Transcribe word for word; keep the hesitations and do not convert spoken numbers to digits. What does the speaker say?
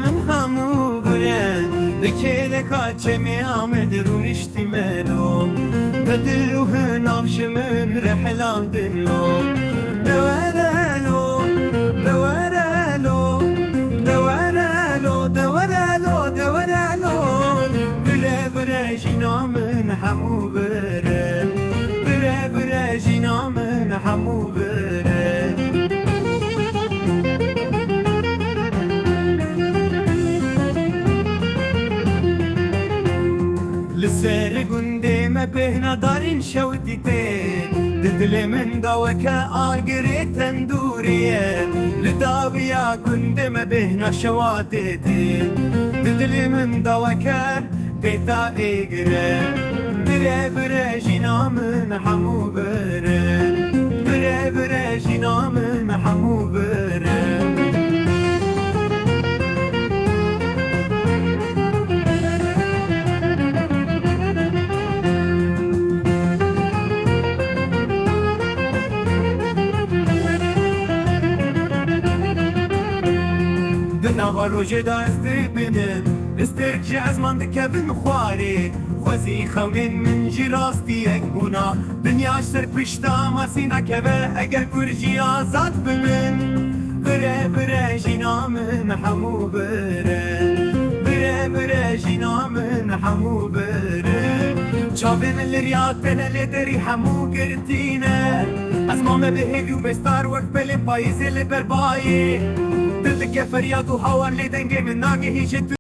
Min hemû bire, di kêleka çemê Amed rûniştî melo. Di dil û hinav ji min rihlandin lo. De were lo, de were lo, de were lo, de were lo, de were lo. Bire bire jîna min hemû bire. Bire bire jîna min hemû bire. Li ser gundê me bêhna darîn şewitî tê. Di dilê min da weke agirê tendûrê ye. Li dawiya gundê me bêhna şewatê tê. Di dilê min da weke pêta êgire. Bire bire jîna min hemû bire. Bire bire jîna min hemû bire. Di nava rojê de ez dibinim, listêrk ji ezman dikevin xwarê. Xwezî xewnên min jî rastiyek bûna. Dinya ji ser pişta masî nakeve, eger kurd jî azad bibin. Bire bire jîna min hemû bire. Bire bire jîna min hemû bire. Çavê min li riya te ne, lê derî hemû girtî ne. Ez mame bi hêvî û bêstar wek pelê payîzê li ber bayê. Dil dike feryad û hawar, lê dengê min nagihîje tu.